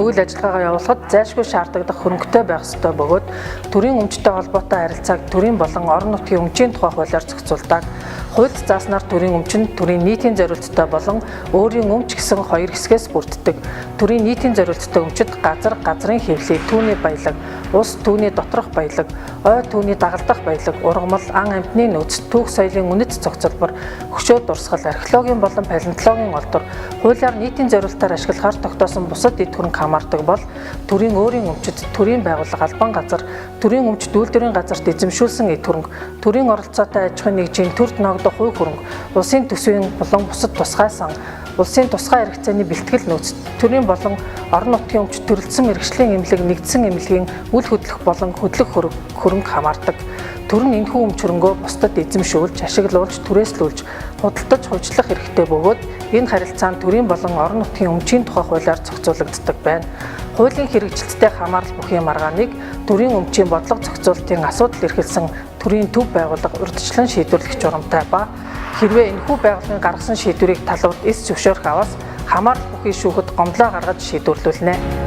үйл ажиллагаагаа явуулахад зайлшгүй шаардлагадах хөрөнгөтэй байх ёстой бөгөөд төрийн өмчтэй холбоотой харилцааг төрийн болон орон нутгийн өмчийн тухай хуулиар зохицуулдаг. Хуульд зааснаар төрийн өмч нь төрийн нийтийн зориулттай болон өөрийн өмч гэсэн хоёр хэсгээс бүрддэг. Төрийн нийтийн зориулттай өмчид газар, газрын хэвлэл, түүний баялаг, ус, түүний доторх баялаг, ой, түүний дагалдах баялаг, ургамал, ан амьтны нөөц, түүх соёлын үнэт зохицолбор, хөшөө дурсгал, археологийн болон палеонтологийн олдвор, хуулиар нийтийн зориултаар ашиглахаар тогтоосон бусад эд хөрөнгө хамаардаг бол төрийн өөрийн өмчид төрийн байгууллага, албан газар, төрийн өмч үйлдвэрийн газарт эзэмшүүлсэн эд хөрөнгө, төрийн оролцоотой аж ахуйн нэгжийн төрд ногдох хувь хөрөнгө, улсын төсвийн болон бусад тусгай сан, улсын тусгай хэрэгцээний бэлтгэл нөөц, төрийн болон орон нутгийн өмч төрөлдсөн мэргэжлийн эмнэлэг, нэгдсэн эмнэлгийн үл хөдлөх болон хөдлөх хөрөнгө хамаардаг. Төр нь энэхүү өмч хөрөнгөө бусдад эзэмшүүлж, ашиглуулж, түрээслүүлж, худалдаж хувьчлах эрхтэй бөгөөд энэ харилцаа нь төрийн болон орон нутгийн өмчийн тухай хуулиар зохицуулагддаг байна. Хуулийн хэрэгжилттэй хамаарал бүхий маргааныг төрийн өмчийн бодлого зохицуулалтын асуудал эрхэлсэн төрийн төв байгууллага урьдчилан шийдвэрлэх журамтай ба хэрвээ энэхүү байгууллагын гаргасан шийдвэрийг талууд эс зөвшөөрөх аваас хамаарал бүхий шүүхэд гомдлоо гаргаж шийдвэрлүүлнэ.